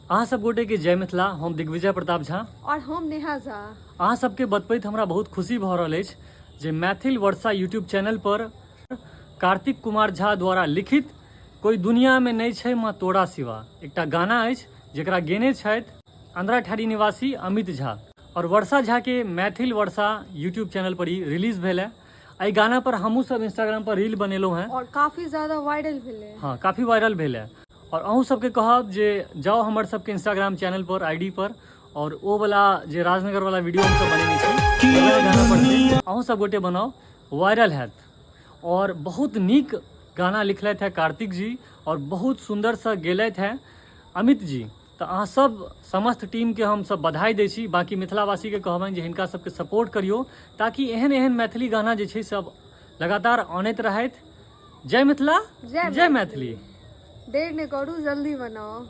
अहाँ सब गोटे के जय मिथिला। हम दिग्विजय प्रताप झा और हम नेहा झा। अहाँ सबके बतबैत हमरा बहुत खुशी भऽ रहल अछि जे मैथिल वर्षा यूट्यूब चैनल पर कार्तिक कुमार झा द्वारा लिखित कोई दुनिया में नहि छै माँ तोरा सिवा एकटा गाना अछि जकरा गेने छथि अंधराठाढ़ी निवासी अमित झा और वर्षा झा के मैथिल वर्षा यूट्यूब चैनल पर ई रिलीज भेल है। एहि गाना पर हमहूँ सब इंस्टाग्राम पर रील बनेलहुँ हैं और काफी ज्यादा वायरल भेलै। हाँ, काफी वायरल भेल है। और अहूँ सबके कहब जे जाउ हमर सबके इंस्टाग्राम चैनल पर, आईडी पर, और ओ वाला जे राजनगर वाला वीडियो हम सब बनेने छी ओ वाला गाना पर से अहूँ सब गोटे बनाउ, वायरल हैत। और बहुत नीक गाना लिखलथि है कार्तिक जी और बहुत सुंदर से गेलथि है अमित जी। तऽ अहाँ सब समस्त टीमके हम सब बधाई दै छी। बाँकी मिथिलावासीके कहबनि जे हिनका सबके सपोर्ट करियौ ताकि एहन एहन मैथिली गाना जे छै सब लगातार आनैत रहथि। जय मिथिला, जय जय मैथिली। देर नहि करू, जल्दी बनाउ।